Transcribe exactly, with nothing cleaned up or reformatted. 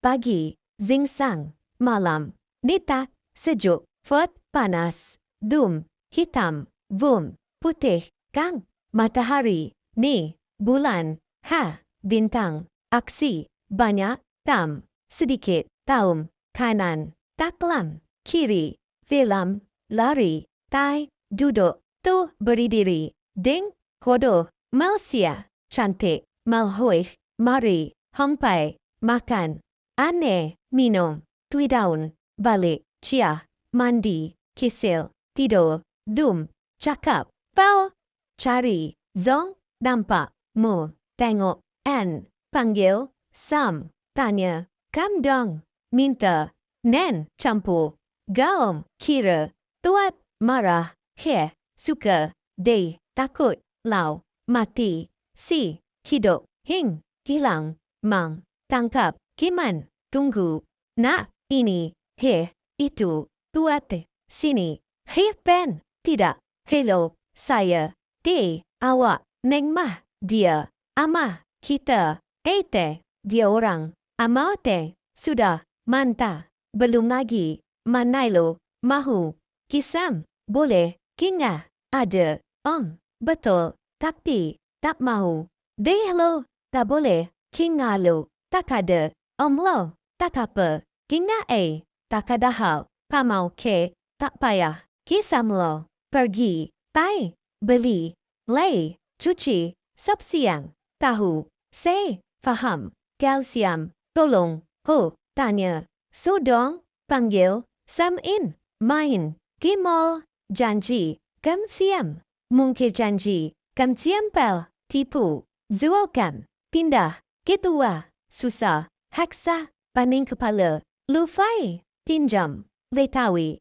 pagi, singsang, malam, nita, sejuk, foot, panas, dum, hitam, vum, putih, kang, matahari, ni, bulan, ha, bintang, aksi, banyak, tam, sedikit, taum, kanan, taklam, kiri, film, lari, tai, duduk, tu, berdiri, ding, hodoh, Malaysia, cantik, malhoih, mari, hampai, makan, aneh, minum, tujuh daun, balik, chia, mandi, kisil, tidur, dum, cakap, pau, cari, zong, nampak, mu, tengok, en, panggil, sam, tanya, kam dong, minta, nen, campur, gaum, kira, tuat, marah, heh, suka, dei, takut, lau, mati, si, hidup, hing, hilang, mang, tangkap, kiman, tunggu, nak, ini, heh, itu, tuat, sini, heh, pen, tidak, hello, saya, ti, awak, neng mah, dia, amah, kita, eite, dia orang, amau te, sudah, mantap, belum lagi, mana lo, mahu, kisam, boleh, kingah, ada, om, betul, tapi, tak mahu, deh lo, tak boleh, kingah lo, tak ada, om lo, tak apa, kingah ei, tak ada hal, kamau ke, tak payah, kisam lo, pergi, pai, beli, lei, cuci, sop siang, tahu, sei, faham, kalsiam, tolong, ko, tanya, sodong, panggil, sam in, main, ki mall, janji, kam siam, mungkir janji, kam siam pel, tipu, zuau kam, pindah, ketua, susah, haksa, paning kepala, lufai, pinjam, letawi,